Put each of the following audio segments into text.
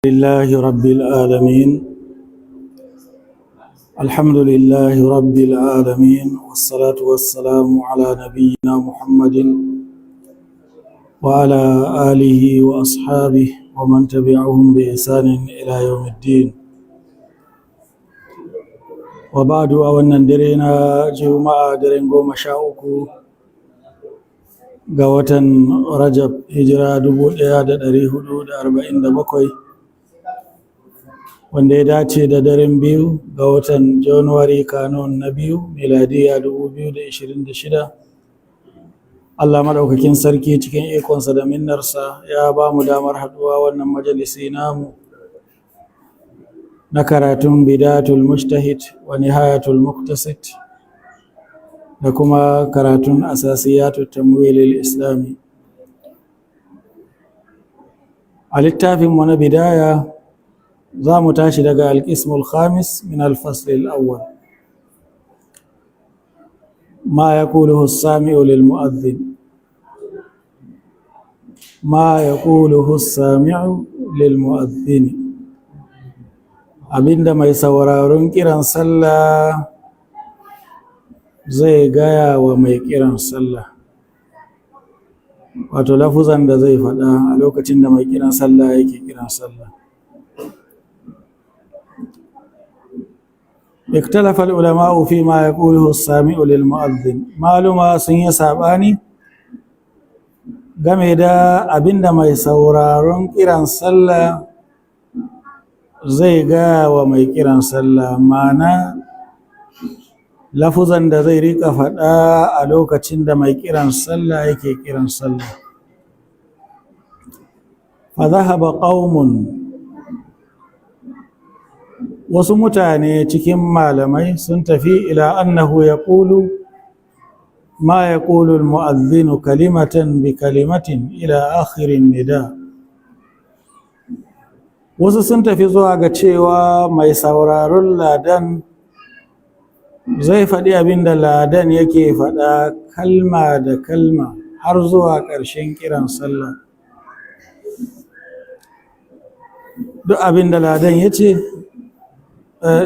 لله رب العالمين، الحمد لله رب العالمين، والصلاة والسلام على نبينا محمد وعلى آله وأصحابه ومن تبعهم بإحسان إلى يوم الدين، وبعد. A wannan dare na Juma'a, daren 13 ga watan Rajab, hijira 1447, wanda ya dace da daren 2 ga watan Januwari, kanun na biyu, miladiya 2026. Allah maɗaukakin sarki cikin ikonsa da minnarsa ya ba mu damar haɗuwa wannan majalisi namu na karatun Bidayatul Mujtahid wa Nihayatul Muqtasid da kuma karatun Asasiyatu Tamwilil Islami. A littafinmu na Bidaya, za mu tashi daga القسم الخامس من الفصل الأول، ما يقوله السامع للمؤذن، ما يقوله السامع للمؤذن، abinda mai sauraron kiran sallah zai gaya wa mai kiran sallah, wato lafuzan da zai faɗa a lokacin da mai kiran sallah yake kiran sallah. اختلف العلماء فيما يقوله السامع للمؤذن. Maluma sun yi saɓani game da abinda mai sauraron kiran sallah zai gaya wa mai kiran sallah, ma'ana lafuzan da zai rika faɗa a lokacin da mai kiran sallah yake kiran sallah. فذهب قوم, wasu mutane cikin malamai sun tafi, إلى أنه يقول ما يقول المؤذن كلمة بكلمة إلى آخر النداء. Wasu sun tafi zuwa ga cewa mai sauraron ladan zai faɗi abin da ladan yake faɗa kalma da kalma har zuwa ƙarshen kiran sallah. Duk abin da ladan ya ce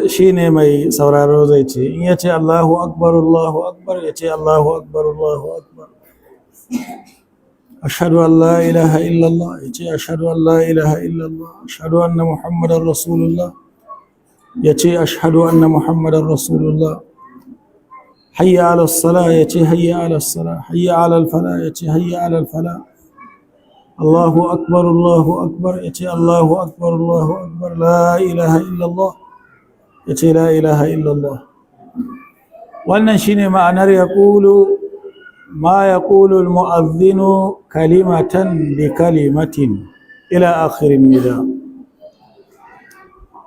shi ne mai sauraro zai ce. In ya ce "Allahu akbar, Allahu akbar", ya ce "Allahu akbar, Allahu akbar". "أشهد أن لا إله إلا الله", ya ce "أشهد أن لا إله إلا الله". "أشهد أن محمدا رسول الله", ya ce "أشهد أن محمدا رسول الله". "حي على الصلاة", ya ce "حي على الصلاة". "حي على الفلاح", ya ce "حي على الفلاح". "الله أكبر، الله أكبر", ya ce "الله أكبر، الله أكبر. لا إله إلا الله", ya ce "لا إله إلا الله". Wannan shine ma'anar يقول ما يقول المؤذن كلمة بكلمة إلى آخر النداء.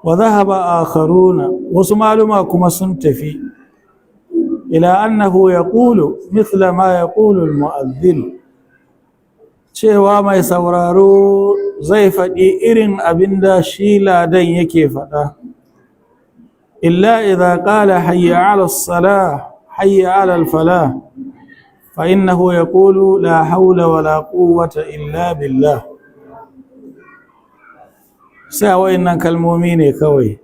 وذهب آخرون, wasu maluma kuma sun tafi, إلى أنه يقول مثل ما يقول المؤذن, cewa mai sauraro zai faɗi irin abin da shi ladan yake faɗa, إلا إذا قال "حي على الصلاة، حي على الفلاح" فإنه يقول "لا حول ولا قوة إلا بالله". Sai a wa'innan kalmomi ne kawai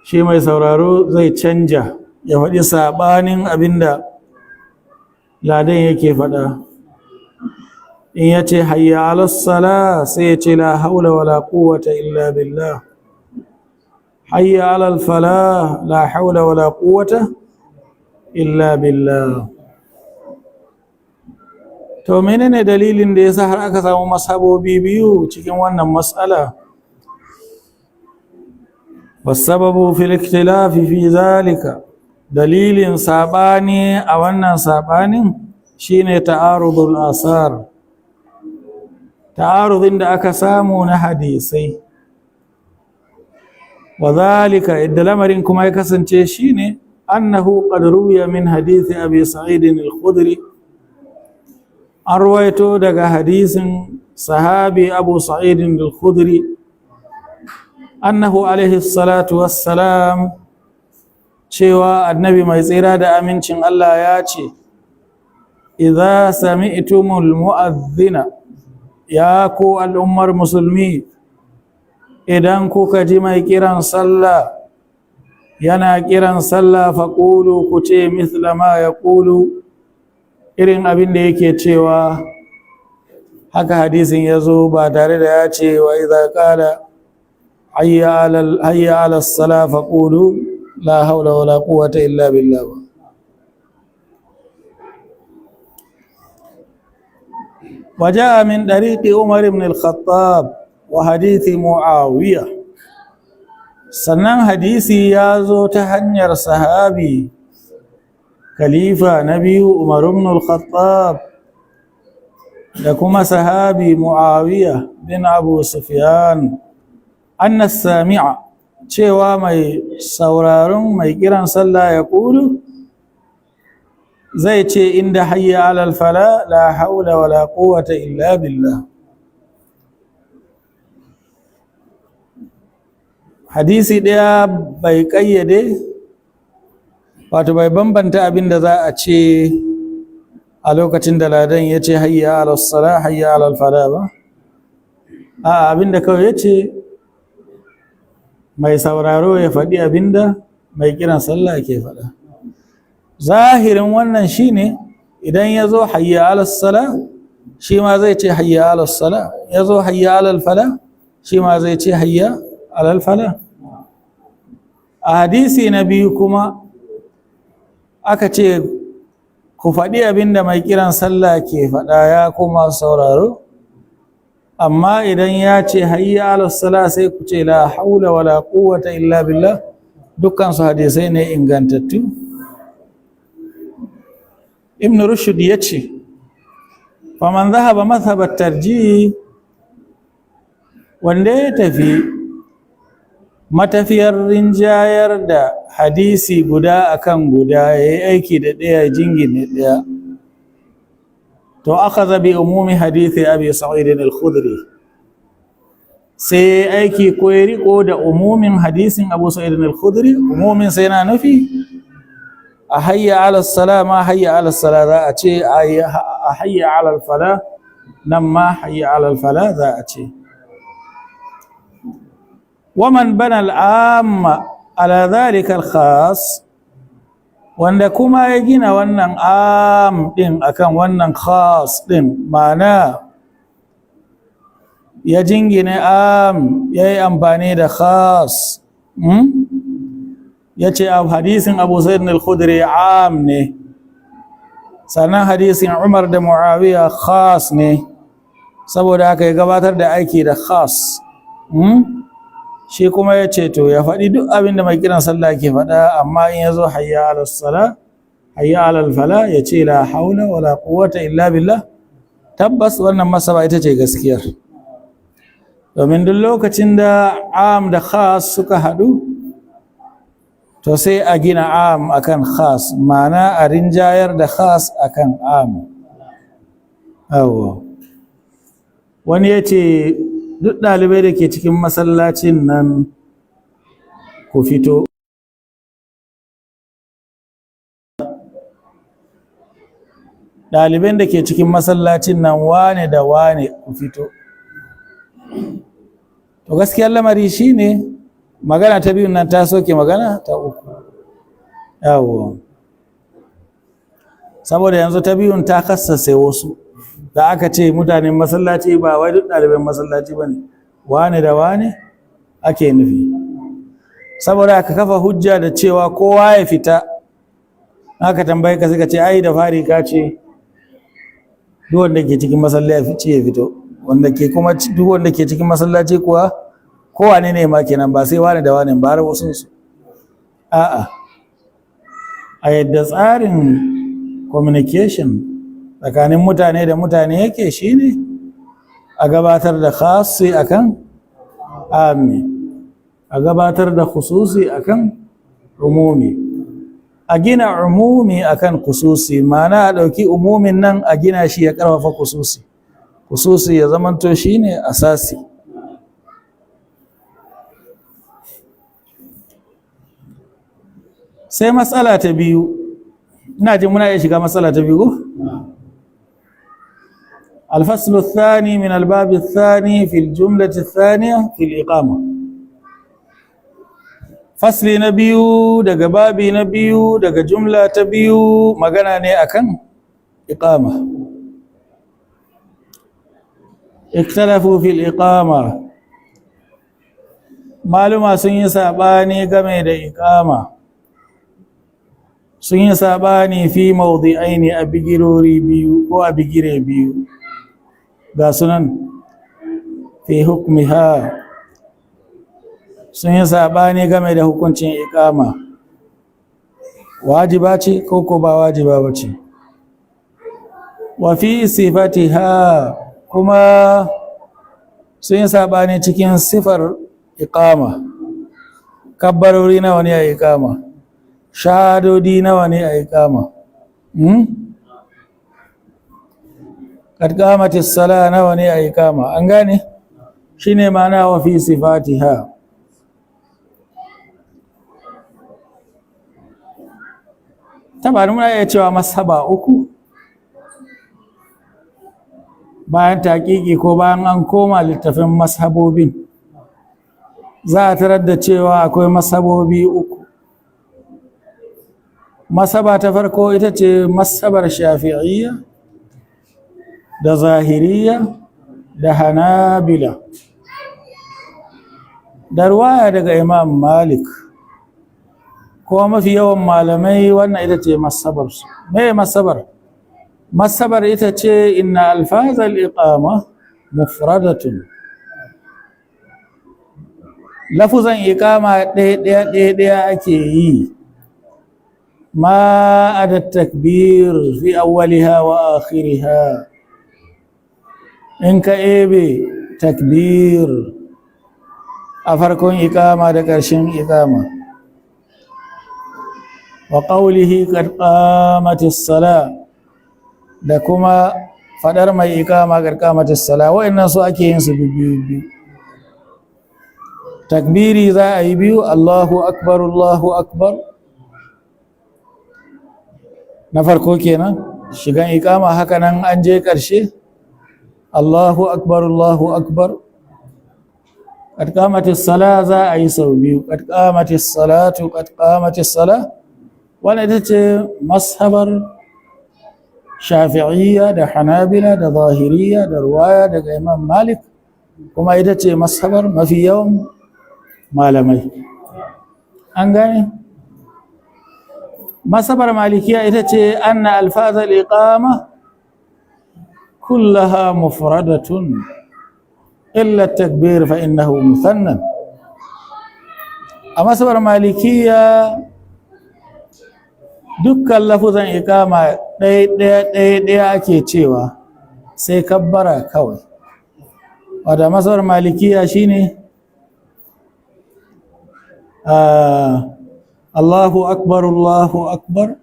shi mai sauraro zai canja ya faɗi saɓanin abinda ladan yake faɗa. In ya ce "حي على الصلاة", sai ya ce "لا حول ولا قوة إلا بالله". "حي على الفلاح", "لا حول ولا قوة إلا بالله". To, menene dalilin da yasa har aka samu mashabobi biyu cikin wannan mas'ala? والسبب في الاختلاف في ذلك, dalilin sabani a wannan sabanin shine تعارض الآثار, ta'arudin da aka samu na hadisai. وذلك, idda lamarin kuma ya kasance shine, أنه قد روي من حديث أبي سعيد الخدري, an ruwaito daga hadisin sahabi Abu Sa'id al-Khudri, أنه عليه الصلاة والسلام, cewa annabi mai tsira da amincin Allah ya ce, "إذا سمعتم المؤذن". Ya ku al'ummar musulmi, idan kuka ji mai kiran sallah yana kiran sallah, faƙulu, ku ce, mithla ma ya ƙulu, irin abin da yake cewa. Haka hadisin ya zo ba tare da ya ce wa idza qala hayya ala sala faqulu la hawla wala quwwata illa billah ba. وجاء من طريق عمر بن الخطاب وحديث معاوية. Sannan hadisi ya zo ta hanyar sahabi khalifa na biyu Umar ibn al-Khattab da kuma sahabi Muawiya bin Abu Sufyan, anna sami'a, cewa mai sauraron mai kiran sallah, ya kulu, zai ce inda hayya alal fala, la haula wala quwwata illa billah. Hadisi ɗaya bai ƙayyade, wato bai bambanta abin da za a ce a lokacin da ladan ya ce hayya alal sala, hayya alal fala ba. A abin da kawai ya ce mai sauraro ya faɗi abin da mai kiran sallah ke faɗa. Zahirin wannan shine idan ya zo hayya alal sala, shi ma zai ce hayya alal sala. Ya zo hayya alal fala, shi ma zai ce hayya alal fala. A hadisi na biyu kuma aka ce ku faɗi abin da mai kiran sallah ke faɗa, ya kuma sauraro, amma idan ya ce hayya alal sala, sai ku ce la haula wala quwwata illa billah. Dukkan su hadisai ne ingantattu. Ibn Rushd ya ce, faman zahaba mazhab at-tarjih, wanda ya tafi matafiyar rinjayar da hadisi guda akan guda, ya yi aiki da ɗaya jingine ɗaya, to aka bi umumi hadithi Abi Sa'id al-Khudri, sai aiki ko ya riko da umumin hadisin Abu Sa'id al-Khudri. Umumin sai na nufi a hayya ala sala ma hayya ala sala za a ce, a hayya ala fala nan ma hayya ala fala za a ce. ومن بنى العام على ذلك الخاص، wanda kuma ya gina wannan am din akan wannan khas din, ma'ana ya jingine am ya yi amfani da khas, ya ce hadisin Abu Sa'id al-Khudri am ne, sannan hadisin Umar da Muawiya khas ne, saboda haka ya gabatar da aiki da khas. Shi kuma ya ce to ya faɗi duk abin da mai kiran sallah ke faɗa, amma in ya zo hayya ala sala, hayya ala fala, ya ce la haula wala quwwata illa billah. Tabbas wannan masaba ita ce gaskiyar, domin duk lokacin da am da khas suka haɗu, to sai a gina am akan khas, ma'ana a rinjayar da khas akan am. Awo wani ya ce duk ɗalibai da ke cikin masallacin nan ku fito. Ɗaliban da ke cikin masallacin nan, wane da wane, ku fito. To gaskiyar lamari shine magana ta biyun nan ta soke magana ta uku. Yawo, saboda yanzu ta biyun ta kassase wasu da aka ce mutanen masallaci, ba wai duk ɗaliban masallaci ba ne, wane da wane ake nufi. Saboda aka kafa hujja da cewa kowa ya fita, aka tambaye ka, suka ce ai da fari ka ce duk wanda ke cikin masallaci ya fito, wanda ke kuma duk wanda ke cikin masallaci kuwa kowane ne ma kenan, ba sai wane da wane ba, har wasu su. A'a, a yadda tsarin communication tsakanin mutane da mutane yake shine a gabatar da khasi akan ammi, a gabatar da khususi akan umumi, a gina umumi akan khususi, ma'ana a ɗauki umumin nan a gina shi ya ƙarfafa khususi, khususi ya zamanto shine asasi. Sai matsala ta biyu. Ina jin muna iya shiga matsala ta biyu ko? الفصل الثاني من الباب الثاني في الجملة الثانية في الإقامة. Fasli na biyu daga babi na biyu daga jumla ta biyu magana ne akan iqama. Ikhtalafu fil iqama, maluma sun yi sabani game da iqama, sun yi sabani fi mawdi'aini, a bigirori biyu ko a bigire biyu ga sunan. Fi hukmiha, sun yi saɓani game da hukuncin iƙama, wajiba ce ko ko ba wajiba ba ce? Wa fi sifatiha, kuma sun yi saɓani cikin sifar iƙama. Kabbarori nawa ne a iƙama? Shahadodi nawa ne a iƙama? Qad qamatis sala nawa ne a iƙama? An gane? Shine ma'ana wa fi sifatiha. Tabbata muna iya cewa masaba uku bayan taƙiƙi ko bayan an koma littafin mashabobin, za a tarar da cewa akwai mashabobi uku. Masaba ta farko ita ce masabar Shafi'iyya da Zahiriyya da Hanabila da ruwaya daga Imam Malik, kuma mafi yawan malamai wannan ita ce masabarsu. Me masabar? Masabar ita ce inna alfazal iqama mufradatun, lafuzan iqama ɗaya ɗaya ɗaya ɗaya ake yi, ma ada takbir fi awwaliha wa akhiriha. In ka ebe takbir a farkon iqama da ƙarshen iqama, wa qawlihi qad qamatis sala, da kuma fadar mai iqama qad qamatis sala, wa'annan su ake yin su biyu biyu. Takbiri za a yi biyu, Allahu akbar, Allahu akbar, na farko kenan shigan iqama. Haka nan an je ƙarshe, Allahu akbar, Allahu akbar. Qad qamatis sala za a yi sau biyu, qad qamatis salatu, qad qamatis sala. Wannan ita ce mashabar Shafi'iyya da Hanabila da Zahiriyya da ruwaya daga Imam Malik, kuma ita ce mashabar mafi yawan malamai. An gane? Masabar Malikiya ita ce anna alfaz al-iqama kullaha mufradatun illa at-takbir fa innahu muthannan. A masabar Malikiya dukkan lafuzan iqama ɗaya ɗaya ɗaya ɗaya ake cewa, sai kabbara kawai. Wadda masabar Malikiya shine Allahu akbar, Allahu akbar,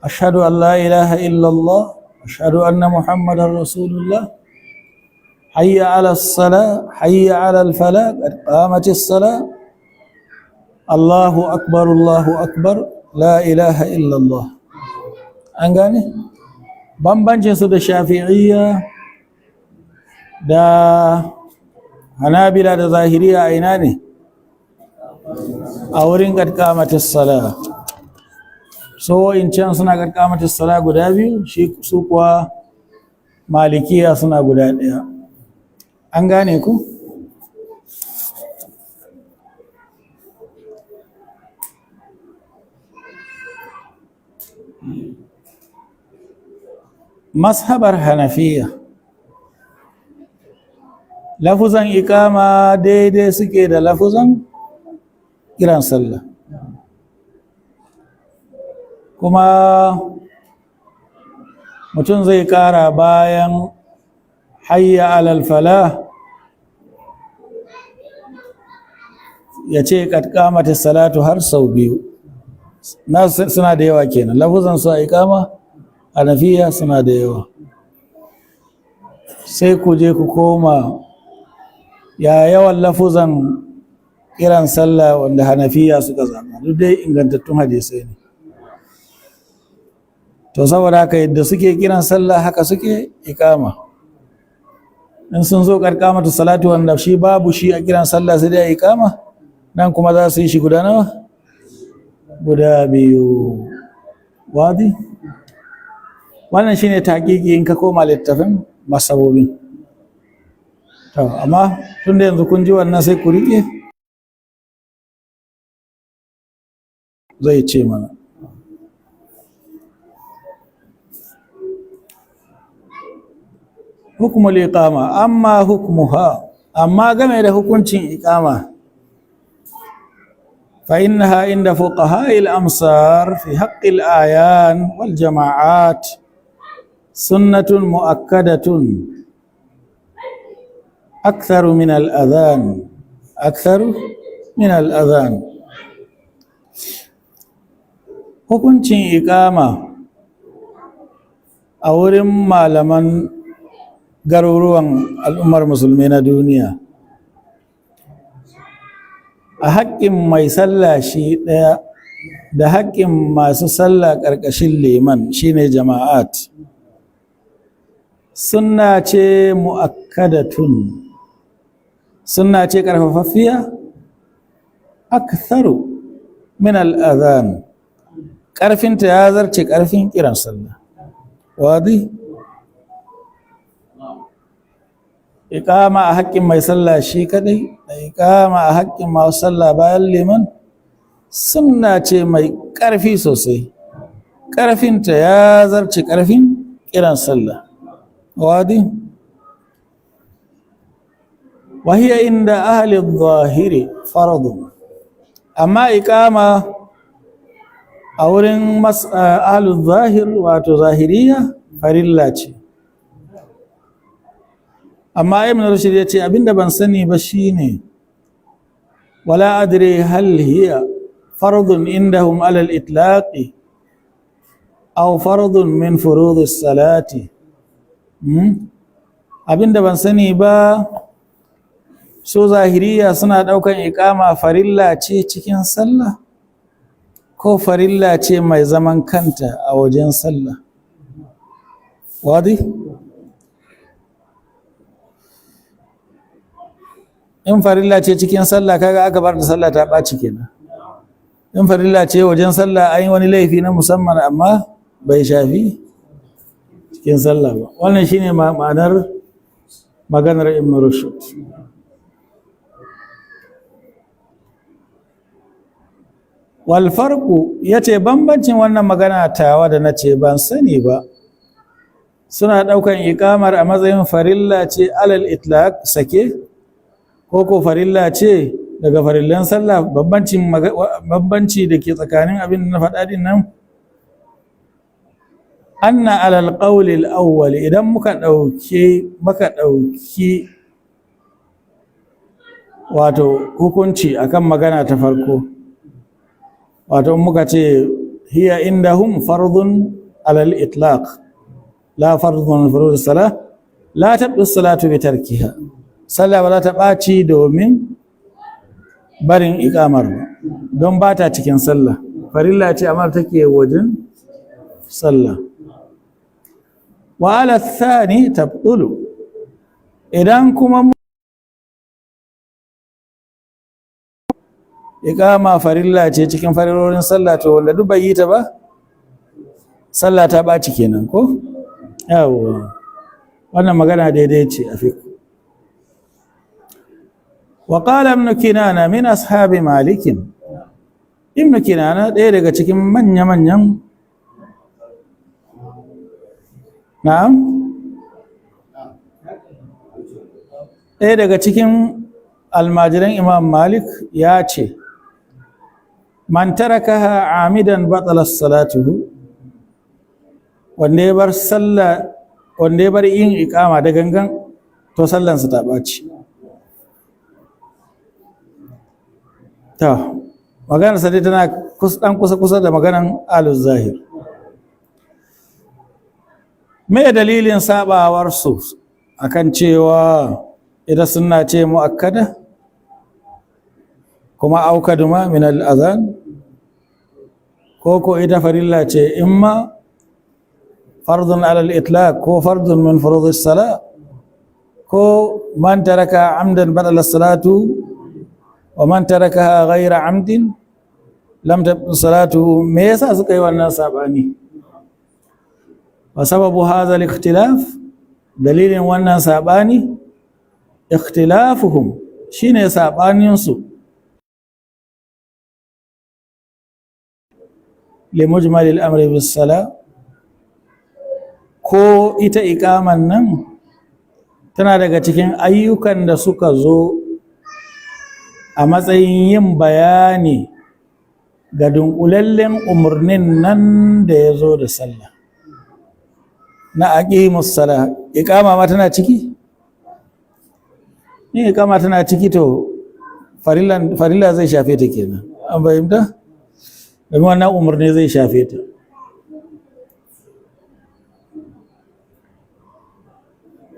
ashhadu an la ilaha illallah, ashhadu anna Muhammadar rasulullah, hayya ala salah, hayya ala al-falah, qad qamatis salah, Allahu akbar, Allahu akbar, la ilaha illallah. An gane bambancin su da Shafi'iyya da Hanabila da Zahiriya a ina ne? A wurin qad qamatis sala. So in can suna qad qamatis sala guda biyu, shi su kuwa Malikiya suna guda ɗaya. An gane ku? Mashabar Hanafiya, lafuzan iqama daidai suke da lafuzan kiran sallah, kuma mutum zai ƙara bayan hayya alal falah ya ce qad qamatis salatu har sau biyu. Na suna da yawa kenan lafuzan su a iqama. Hanafiya suna da yawa. Sai ku je ku koma ya yawan lafuzan kiran sallah wanda Hanafiya suka zaba, duk dai ingantattun hadisai ne. To saboda haka yadda suke kiran sallah haka suke iqama. In sun zo karkamatu salatu, wanda shi babu shi a kiran sallah sai dai iqama, nan kuma za su yi shi guda nawa? Guda biyu. Wadi? Wannan shine taƙiƙi in ka koma littafin masabobin. To amma tunda yanzu kun ji wannan, sai ku riƙe. Zai ce mana hukumul iqama. Amma hukmuha, amma game da hukuncin iqama, fa innaha inda fuqaha'il amsar fi haqqil ayan wal jama'at sunnatun muakkadatun aktharu min al adhan, aktharu min al adhan. Hukuncin iqama a wurin malaman garuruwan al'ummar musulmi na duniya, a haƙƙin mai sallah shi ɗaya da haƙƙin masu sallah ƙarƙashin liman, shine jama'at, sunna ce mu'akkadatun, sunna ce ƙarfafaffiya, aktharu min al'adhan, ƙarfinta ya zarce ƙarfin kiran sallah. Wadi? Iqama a haƙƙin mai sallah shi kadai da iqama a haƙƙin masu sallah bayan liman sunna ce mai ƙarfi sosai, ƙarfinta ya zarce ƙarfin kiran sallah. Wadi? Wa hiya inda ahli zahiri faradun. Amma iqama a wurin ahli zahir, wato zahiriya, farilla ce. Amma Ibn Rushd ya ce abinda ban sani ba shine wala adri hal hiya fardun indahum ala al-itlaqi aw fardun min furud salati. Abinda ban sani ba, so zahiriya suna daukan iqama farilla ce cikin sallah ko farilla ce mai zaman kanta a wajen sallah? Wadi? In farilla ce cikin sallah, kaga aka bar da sallah ta ɓaci kenan. In farilla ce wajen sallah, an yi wani laifi na musamman, amma bai shafi cikin sallah ba. Wannan shine ma'anar maganar Ibn Rushd. Wal farqu, yace bambancin wannan magana tawa da nace ban sani ba, suna daukan iqamar a matsayin farilla ce alal itlaq sake, ko ko farilla ce daga farillan sallah. Bambanci da ke tsakanin abin da na faɗa din nan, anna alal qawli al-awwal, idan muka ɗauki wato hukunci akan magana ta farko, wato muka ce hiya indahum fardun alal itlaq la fardun furud salah, la tabdu salatu bi tarkiha, sallah ba za ta ɓaci domin barin iƙamar ba, don ba ta cikin sallah, farilla ce amma take wajen sallah. Wa ala thani tabtulu, idan kuma iƙama farilla ce cikin farillorin sallah, to wanda duk bai yi ta ba sallah ta ɓaci kenan ko? Yawwa, wannan magana daidai ce a fiqh. Wa qala Ibn Kinana min ashabi Malik, Ibn Kinana ɗaya daga cikin manya-manyan, na'am, ɗaya daga cikin almajiran Imam Malik ya ce man tarakaha amidan batalat salatuhu, wanda ya bar sallah, wanda ya bar yin iqama da gangan, to sallansa ta ɓaci. To maganar sa dai tana dan kusa kusa da maganar aluz zahir. Me dalilin sabawar su akan cewa ita sunna ce muakkada kuma aukadu ma min al-adhan, ko ko ita farilla ce imma Fardun alal itlaq ko fardun min furudis sala, ko man taraka amdan badala salatu wa man tarakaha ghayra amdin lam tabtul salatu? Me yasa suka yi wannan sabani? Wa sababu hadha al-ikhtilaf, dalilin wannan sabani, ikhtilafuhum, shine sabanin su, li mujmal al-amri bis sala, ko ita iqaman nan tana daga cikin ayyukan da suka zo a matsayin yin bayani ga dunkulallen umarnin nan da ya zo da sallah na aqimus sala. Iqama ma tana ciki? In iqama tana ciki, to farilla zai shafe ta kenan. An fahimta? Domin wannan umarni zai shafe ta.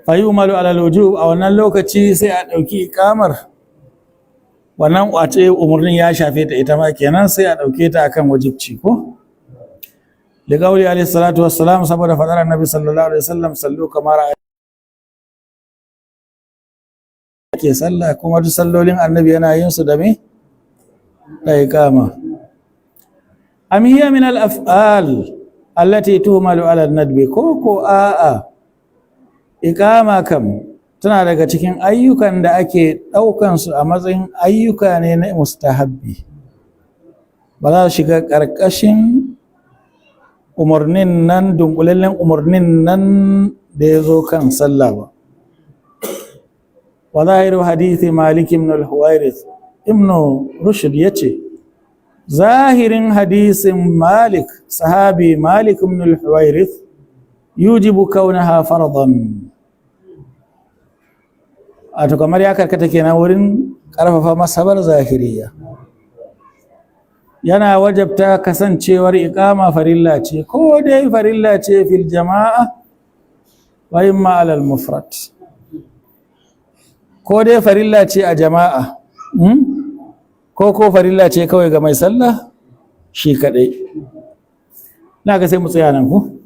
Fayumalu alal wujub, a wannan lokaci sai a ɗauki iqamar wannan wace umarnin ya shafe ta ita ma kenan, sai a ɗauke ta akan wajibci. Ko liqauli alayhi salatu wassalam, saboda fadar Annabi sallallahu alaihi wasallam, "Sallu kamar ake sallah." Kuma duk sallolin Annabi yana yin su da me? Da iqama. Am hiya min al af'al allati tuhmalu ala nadbi, ko a'a, iqama kam tana daga cikin ayyukan da ake ɗaukan su a matsayin ayyuka ne na mustahabbi, ba za su shiga ƙarƙashin umarnin nan, dunkulallen umarnin nan da ya zo kan sallah ba? Wa zahiru hadithi Malik ibn al-Huwairith, Ibn Rushd yace zahirin hadisin Malik, sahabi Malik ibn al-Huwairith, yujibu kaunaha fardan. A to kamar ya karkata kenan wurin karfafa masabar zahiriya, yana wajabta kasancewar iqama farilla ce, ko dai farilla ce fil jama'a wa imma alal mufrad, ko dai farilla ce a jama'a, ko farilla ce kawai ga mai sallah shi kadai. Na ga sai mu tsaya nan ko?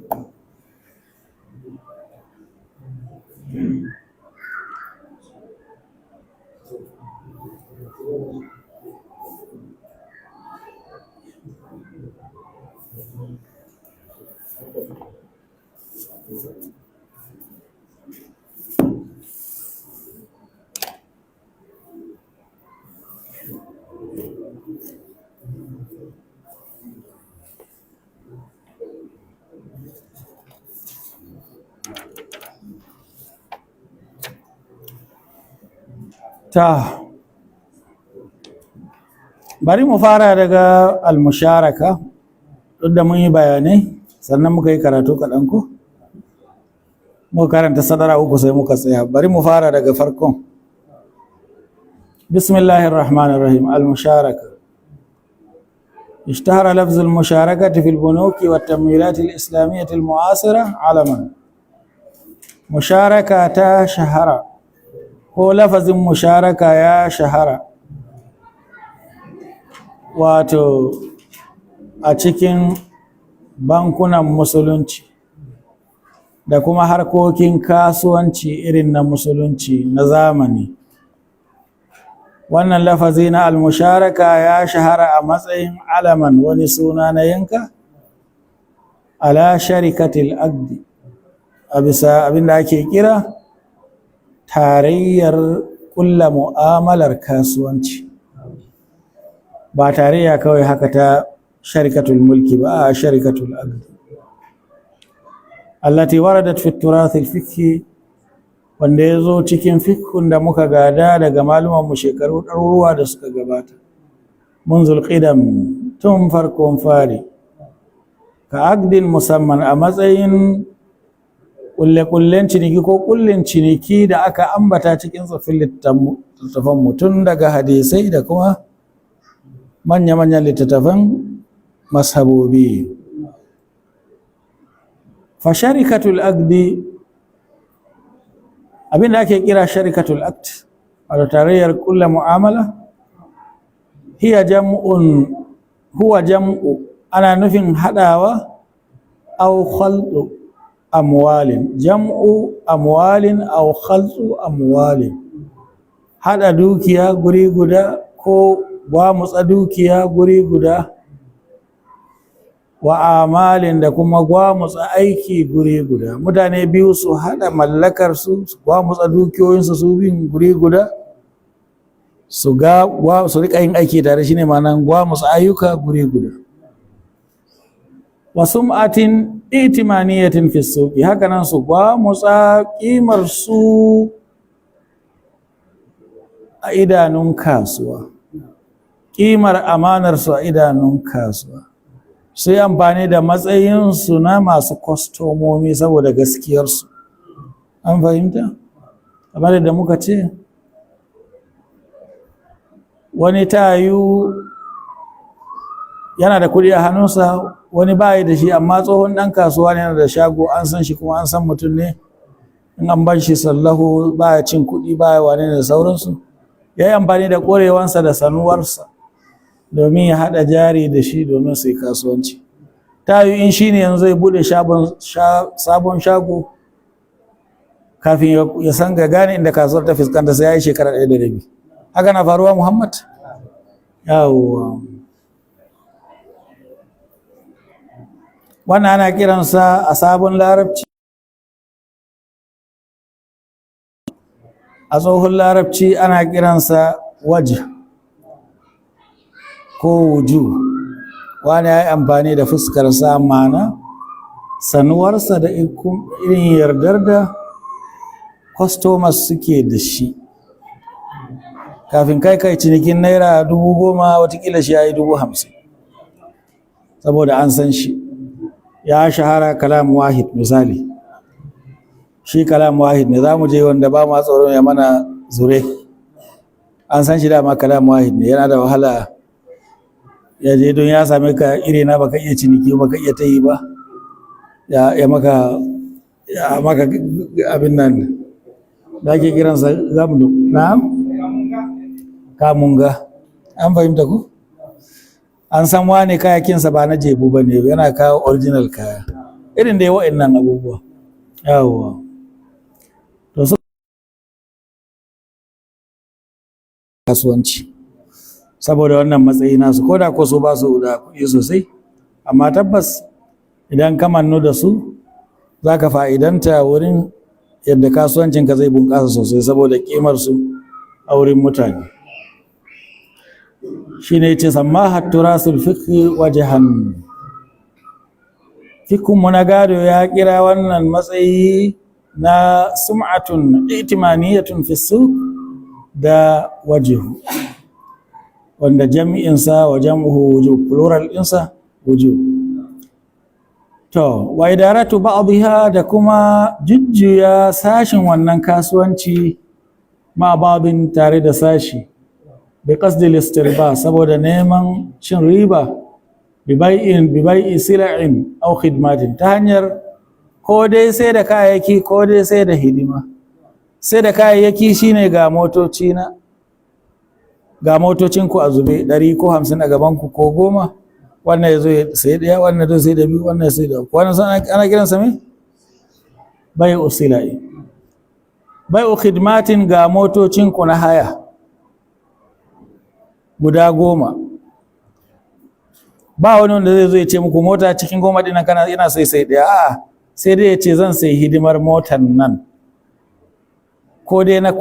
Ta bari mu fara daga al-musharaka, duk da mun yi bayanai, sannan muka yi karatu kaɗan, ko muka karanta sadara uku, sai muka tsaya. Bari mu fara daga farkon. Bismillahir rahmanir rahim. Al-musharaka. اشتهر لفظ المشاركة في البنوك والتمويلات الإسلامية المعاصرة علما. مشاركة ta shahara, ko lafazin musharaka ya shahara, wato a cikin bankunan Musulunci da kuma harkokin kasuwanci irin na Musulunci na zamani. Wannan lafazi na almusharaka ya shahara a matsayin alaman, wani suna na yanka, ala sharikatil aqdi, a bisa abinda ake kira tarayyar kulla mu'amalar kasuwanci, ba tarayya kawai haka ta sharikatul mulki ba, a sharikatul aqdi allati waradat fi turath al-fiqhi, wanda ya zo cikin fikhun da muka gada daga malumanmu shekaru ɗaruruwa da suka gabata, munzul qidam, tun farkon fari, ka aqdin musamman, a matsayin kulle-kullen ciniki ko kullin ciniki da aka ambata cikin tsoffin littattafan mutum, daga hadisai da kuma manya-manyan littattafan mashabobi. Fa sharikatul aqdi, abin da ake kira sharikatul aqd, wato tarayyar kulla mu'amala, hiya jam'un, huwa jam'u, ana nufin hadawa, aw khaldu. Amwalin, jam'u amwalin aw khaltu amwalin, hada dukiya guri guda ko gwamutsa dukiya guri guda, wa amalin, da kuma gwamutsa aiki guri guda. Mutane biyu su hada mallakar su, su gwamutsa dukiyoyinsu su biyun guri guda, su ga su rika yin aiki tare, shine ma'anan gwamutsa ayyuka guri guda. Wa sum'atin itimaniyatin fi suqi, haka nan su gwamutsa kimar su a idanun kasuwa, kimar amanar su a idanun kasuwa, su yi amfani da matsayinsu na masu kwastomomi saboda gaskiyarsu. An fahimta? Kamar yadda muka ce, wani tayu yana da kuɗi a hannunsa, wani bayi da shi, amma tsohon ɗan kasuwa ne, yana da shago, an san shi kuma an san mutum ne, in an bar shi sallahu baya cin kuɗi, baya wane da sauransu. Ya yi amfani da ƙwarewansa da sanuwarsa domin ya haɗa jari da shi domin su yi kasuwanci. Ta yi in shi ne yanzu zai buɗe sabon shago, kafin ya san ga gane inda kasuwar ta fuskanta sai ya yi shekara 1.5. Haka na faruwa, Muhammad. Yawwa, wannan ana kiransa a sabon larabci, a tsohon larabci ana kiransa waje ko wuju. Wani ya yi amfani da fuskarsa, mana sanuwarsa da irin yardar da customers suke da shi. Kafin kai kai cinikin ₦10,000, watakila shi ya yi 50,000, saboda an san shi, ya shahara. Kalam wahid misali, shi kalam wahid ne, za mu je wanda ba ma tsoron ya mana zure. An san shi dama kalam wahid ne, yana da wahala ya je don ya same ka iri na baka iya ciniki, baka iya tayi ba, ya maka abin nan da ake kiransa gamdu na'am kamunga. An fahimta ku? An san wane kayakinsa ba na jebu ba ne, yana kawo original kaya, irin dai wa'annan abubuwa. Yawwa, to su kasuwanci saboda wannan matsayi nasu, ko da ko su ba su da kuɗi sosai, amma tabbas idan ka mannu da su za ka fa'idanta wurin yadda kasuwancinka zai bunƙasa sosai saboda ƙimar su a wurin mutane. Shi ne ce sammaha turasul fiqhi wajahan, fikhun na gado ya kira wannan matsayi na sum'atun itimaniyatun fi suq da wajihu, wanda jami'insa wa jam'uhu wujub, plural ɗinsa wujub. To, wa idaratu ba'dha, da kuma jujjuya sashin wannan kasuwanci, ma ba'din, tare da sashi, bi qasdil istirba, saboda neman cin riba, bi bai'in bi bai'i sila'in aw khidmatin, ta hanyar ko dai sai da kayayyaki ko dai sai da hidima. Sai da kayayyaki shine ga motoci na, ga motocin ku a zube 100 ko 50 a gaban ku ko 10, wannan ya zo ya sayi ɗaya, wannan ya zo sai da biyu, wannan ya sai da uku. Wannan ana kiransa me? Bai'u sila'i. Bai'u khidmatin, ga motocin ku na haya guda 10, ba wani wanda zai zo ya ce muku mota cikin 10 ɗin kana ina sai sai ɗaya. A'a, sai dai ya ce zan sai hidimar motar nan, ko dai na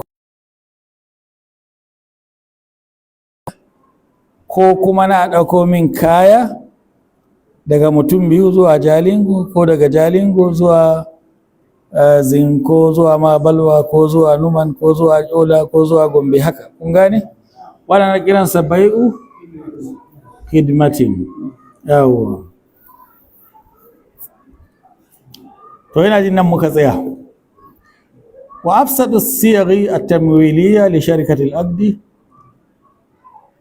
ko kuma na ɗauko min kaya daga mutum biyu zuwa Jalingo, ko daga Jalingo zuwa Zinko, zuwa Mabalwa, ko zuwa Numan, ko zuwa Yola, ko zuwa Gombe haka. Kun gane? Wannan kiransa bai'u khidmatin. Yawwa, to ina jin nan muka tsaya. Wa afsadu siyaghi at-tamwiliyya li sharikati al-aqdi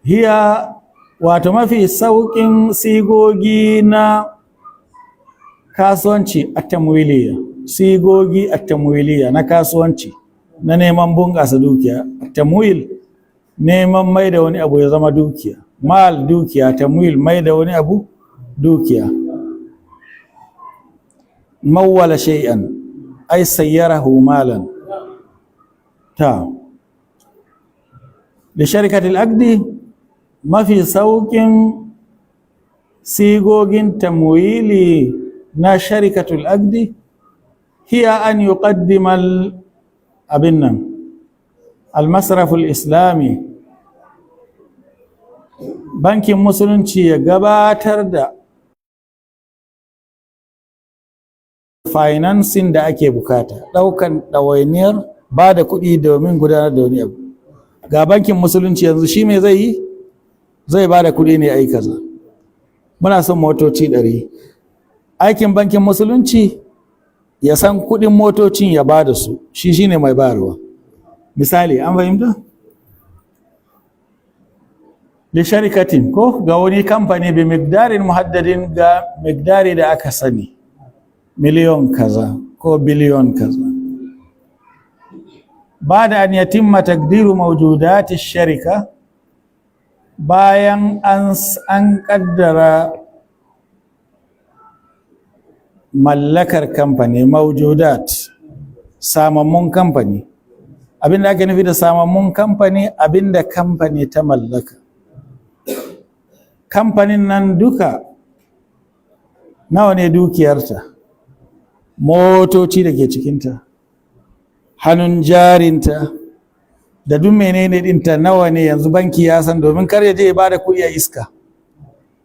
hiya, wato mafi sauƙin sigogi na kasuwanci at-tamwiliyya, sigogi at-tamwiliyya na kasuwanci na neman bunƙasa dukiya. At-tamwil, neman mai da wani abu ya zama dukiya, mal dukiya, tamwil mai da wani abu dukiya. Mawwala shay'an ay sayyarahu malan. Ta li sharikati al-aqdi, mafi saukin sigogin tamwili na sharikatul aqdi, hiya an yuqaddima abin nan al-masraf al-islami, bankin musulunci ya gabatar da financing da ake bukata, daukan ɗawainiyar ba da kuɗi domin gudanar da wani abu. Ga bankin musulunci yanzu, shi me zai yi? Zai ba da kuɗi ne ai kaza. Muna son motoci 100. Aikin bankin musulunci ya san kuɗin motocin, ya ba da su, shi shine mai bayarwa, misali. An fahimta? Li sharikatin, ko ga wani kamfani, bi miqdarin muhaddadin, ga miqdari da aka sani, miliyon kaza ko biliyon kaza. Ba'da an yatimma taqdiru mawjudati sharika, bayan an kaddara mallakar kamfani, mawjudat, samammun kamfani. Abinda ake nufi da samammun kamfani, abinda kamfani ta mallaka. Kamfanin nan duka nawa ne dukiyarta? Motoci da ke cikinta, hannun jarinta, da duk menene dinta nawa ne yanzu, banki ya san, domin kar ya je ya bada kuɗi a iska,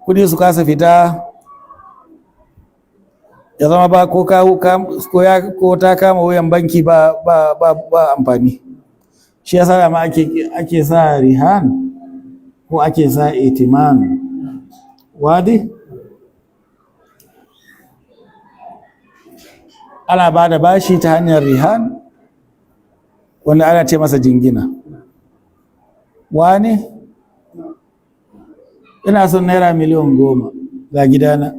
kuɗi su kasa fita, ya zama ba ko ko ya ko ta kama wuyan banki, ba ba ba ba amfani. Shi yasa ma ake sa rihan ko ake sa itiman. Wadi ana ba da bashi ta hanyar rihan, wanda ana ce masa jingina. Wane, ina son naira 10,000,000, ga gidana.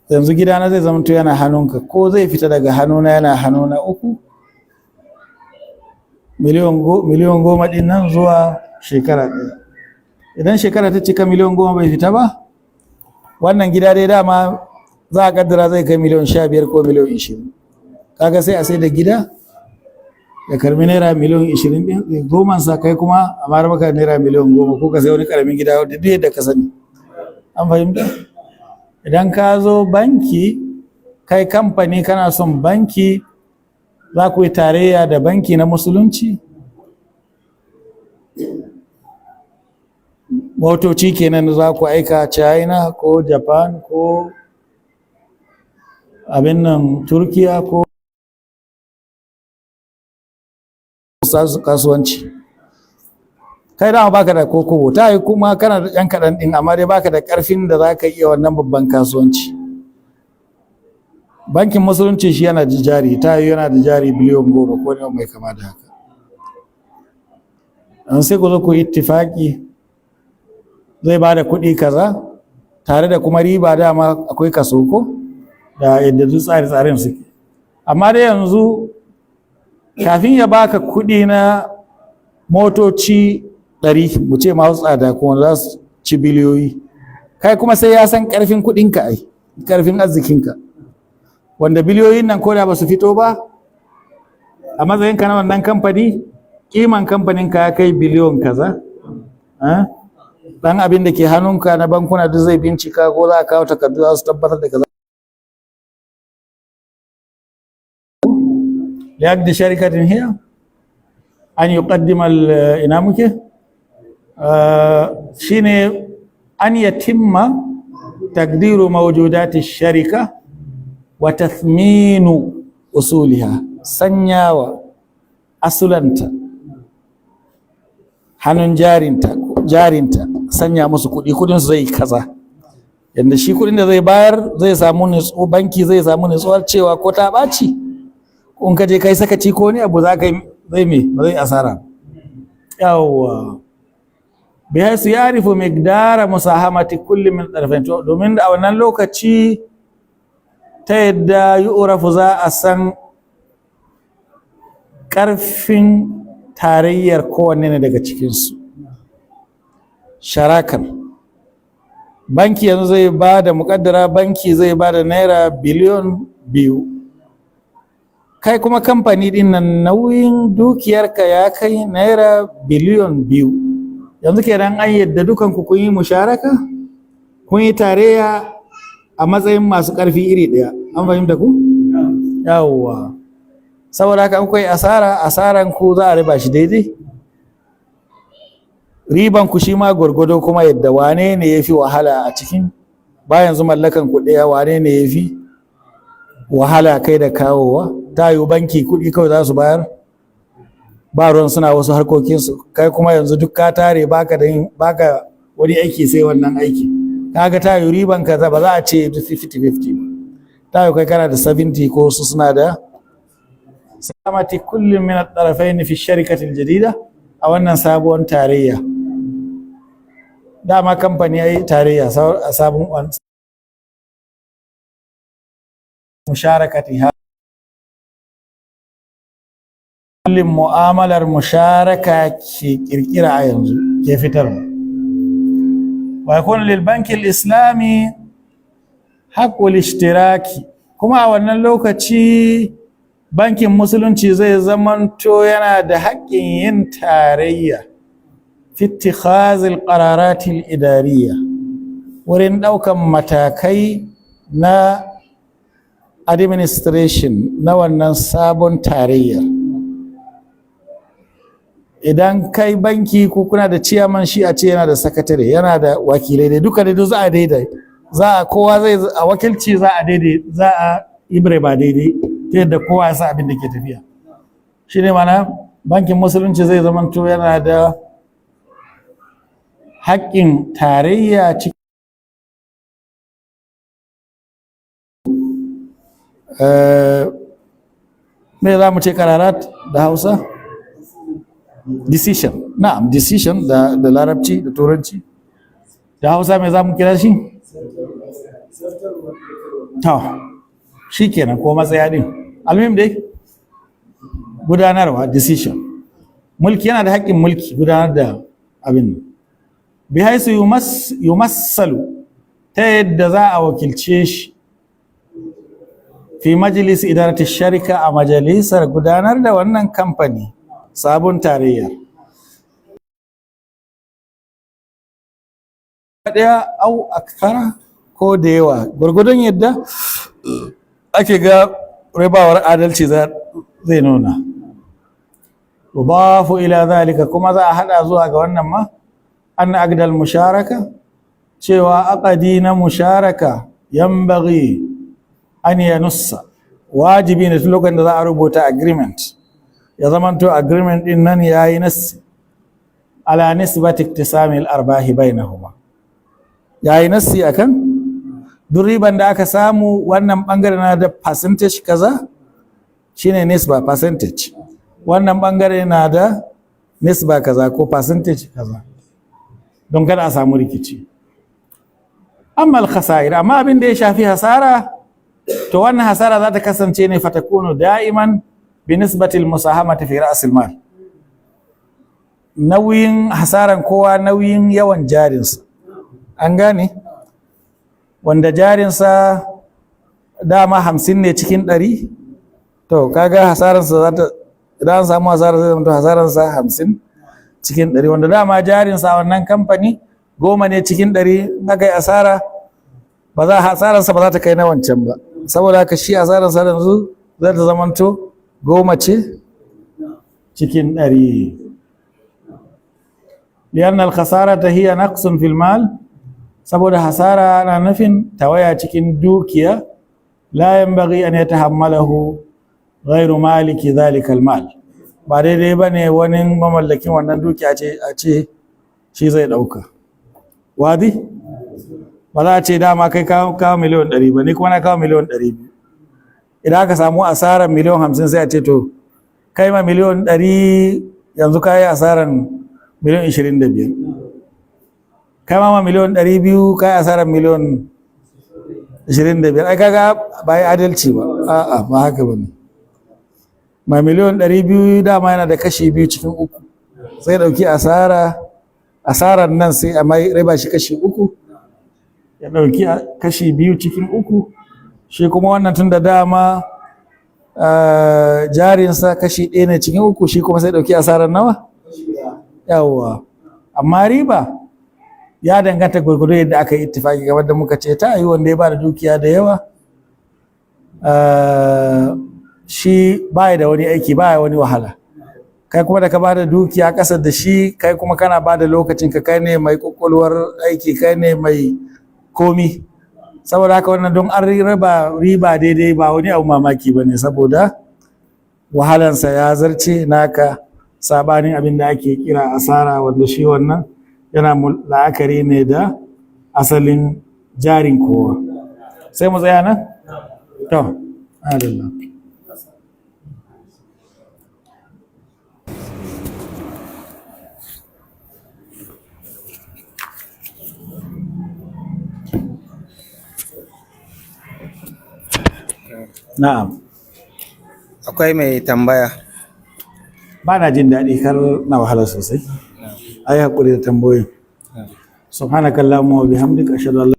Yanzu gidana zai zamanto yana hannunka, ko zai fita daga hannuna yana hannuna uku, 10,000,000 din nan zuwa shekara 1. Idan shekara ta cika, 10,000,000 bai fita ba, wannan gida dai dama za a kaddara zai kai 15,000,000 ko 20,000,000. Kaga sai a sai da gida, ya karbi naira 20,000,000 din goman sa, kai kuma a mara maka naira 10,000,000, ko ka sai wani karamin gida da duk yadda ka sani. An fahimta? Idan ka zo banki, kai kamfani kana son banki, za ku yi tarayya da banki na musulunci, motoci kenan za ku aika China ko Japan ko abin nan Turkiya ko kasuwanci. Kai dama baka da kokobo, ta yi kuma kana da yan kaɗan ɗin, amma dai baka da ƙarfin da za ka iya wannan babban kasuwanci. Bankin musulunci shi yana da jari, ta yi yana da jari 10,000,000,000 ko ne mai kama da haka. An sai ku zo ku ittifaki, zai ba da kuɗi kaza tare da kuma riba, dama akwai kaso ko da yadda duk tsare-tsaren suke. Amma dai yanzu kafin ya baka kuɗi na motoci 100, mu ce masu tsada kuma za su ci biliyoyi, kai kuma sai ya san ƙarfin kuɗinka, ai ƙarfin arzikinka, wanda biliyoyin nan ko da ba su fito ba, a matsayinka na wannan kamfani, kiman kamfaninka ya kai biliyon kaza. Dan abin da ke hannunka na bankuna duk zai bincika, ko za a kawo takardu za su tabbatar da kaza. Liaqdi sharikatin hiya an yuqaddima ina muke, shine an yatimma taqdiru mawjudati sharika wa tathminu usuliha, sanyawa asulanta, hannun jarinta, sanya musu kuɗi, kuɗin su zai kaza. Yanda shi kuɗin da zai bayar zai samu nutsu, banki zai samu nutsuwar cewa ko ta ɓaci, in ka je kai sakaci ko wani abu za ka yi, zai me ba zai asara. Yawwa, bihaisu ya'rifu miqdara musahamati kulli min tarfain, domin a wannan lokaci ta yadda yu'rafu, za a san ƙarfin tarayyar kowanne ne daga cikinsu, sharakar Banki yanzu zai ba da, muƙaddara banki zai ba da ₦2 biliyon. Kai kuma kamfani din nan nauyin dukiyarka ya kai ₦2 biliyon. Yanzu kenan an yadda dukanku kun yi musharaka, kun yi tarayya a matsayin masu ƙarfi iri ɗaya. An fahimta ku? Yawwa. Saboda haka an kai asara, asaran ku za a riba shi daidai, riban ku shi ma gwargwado, kuma yadda wane ne ya fi wahala a cikin ba yanzu mallakan ku ɗaya, wane ne ya fi wahala kai da kawowa. Ta yiwu banki kuɗi kawai za su bayar, ba ruwan suna wasu harkokinsu. Kai kuma yanzu duk ka tare, baka da baka wani aiki sai wannan aiki. Kaga ta yiwu riban ka ba za a ce 50-50 ba, ta yiwu kai kana da 70 ko su suna da samati. Kullum min at-tarafayn fi sharikati al-jadida, a wannan sabuwar tarayya. Dama kamfani yayi tarayya a sabon musharakati, kullum mu'amalar musharaka ke kirkira a yanzu ke fitarwa. Wa yakunu lil banki al-islami haqqul ishtiraki, kuma a wannan lokaci bankin musulunci zai zamanto yana da haƙƙin yin tarayya fi ittikhazil qararatil idariya, wurin ɗaukan matakai na administration na wannan sabon tarayyar. Idan kai banki ko kuna da ciyaman, shi a ce yana da sakatare, yana da wakilai, dai duka dai za a daidai, za a kowa zai a wakilci, za a daidai, za a ibre ba daidai ta yadda kowa ya sa abin da ke tafiya. Shi ne mana bankin musulunci zai zamanto yana da haƙƙin tarayya cikin me za mu ce kararat da Hausa? Decision. Na'am, decision da Larabci da Turanci. Da Hausa me za mu kira shi? To, shi kenan ko matsaya din. Almuhim dai gudanarwa, decision. Mulki, yana da haƙƙin mulki, gudanar da abin nan. Bihaisu yumassalu, ta yadda za a wakilce shi, fi majalis idarati sharika, a majalisar gudanar da wannan kamfani sabon tarayyar. Ɗaya au akthara ko da yawa, gwargwadon yadda ake ga rabawar adalci zai nuna. Yudafu ila zalika, kuma za a hada zuwa ga wannan ma, an aqdal musharaka, cewa aqadi na musharaka, yanbaghi an yanussa, wajibi ne tun lokacin da za a rubuta agreement ya zamanto agreement din nan yayi nassi ala nisbati iktisami al-arbahi bainahuma, yayi nassi akan duk riban da aka samu, wannan bangare na da percentage kaza, shine nisba, percentage, wannan bangare na da nisba kaza ko percentage kaza, don kada a samu rikici. Amma al-khasair, amma abin da ya shafi hasara, to wannan hasara za ta kasance ne fatakunu da'iman bi nisbati al-musahamati fi ra's al-mal, nauyin hasaran kowa nauyin yawan jarinsa. An gane? Wanda jarinsa dama 50 ne cikin 100, to kaga hasaransa za ta, idan an samu hasara, zai zama hasaransa 50 cikin 100. Wanda dama jarinsa a wannan kamfani 10 ne cikin 100, in aka yi asara, ba za hasararsa ba za ta kai na wancan ba. Saboda haka shi hasararsa yanzu za ta zamanto 10 ce cikin 100. Liyan al-khasara ta hiya naqsun fil mal, saboda hasara na nufin tawaya cikin dukiya, la yanbaghi an yatahammalahu ghairu maliki dhalika al-mal, ba daidai bane wani mamallakin wannan dukiya ce a ce shi zai dauka. Wadi ba za a ce dama kai kawo 100 miliyan ba, ni kuma na kawo 200 miliyan. Idan aka samu asarar 50 miliyan, sai a ce to kai ma 100 miliyan yanzu ka yi asarar 25 miliyan, kai ma 200 miliyan ka yi asarar 25 miliyan. Ai kaga ba yi adalci ba. A'a, ba haka ba ne. Ma 200 miliyan dama yana da kashi biyu cikin uku, sai ɗauki asara, asarar nan sai a mai riba shi kashi uku. Ya ɗauki kashi biyu cikin uku. Shi kuma wannan, tun da dama jarinsa kashi ɗaya ne cikin uku, shi kuma sai ɗauki asarar nawa? Yawwa. Amma riba ya danganta gwargwado yadda aka yi ittifaki. Kamar da muka ce, ta yi wanda ya ba da dukiya da yawa, shi baya da wani aiki, baya wani wahala. Kai kuma da ka bada dukiya ƙasa da shi, kai kuma kana bada lokacin ka, kai ne mai kwakwalwar aiki, kai ne mai komi. Saboda haka wannan, don an raba riba daidai, ba wani abu mamaki ba ne, saboda wahalansa ya zarce naka. Sabanin abin da ake kira asara, wanda shi wannan yana la'akari ne da asalin jarin kowa. Sai mu tsaya nan. To, alhamdulillah. Na'am. Akwai mai tambaya. Ba na jin daɗi kar na wahala sosai. Ai haƙuri da tambayoyin. Subhanakallahumma wa bihamdika, ashhadu an la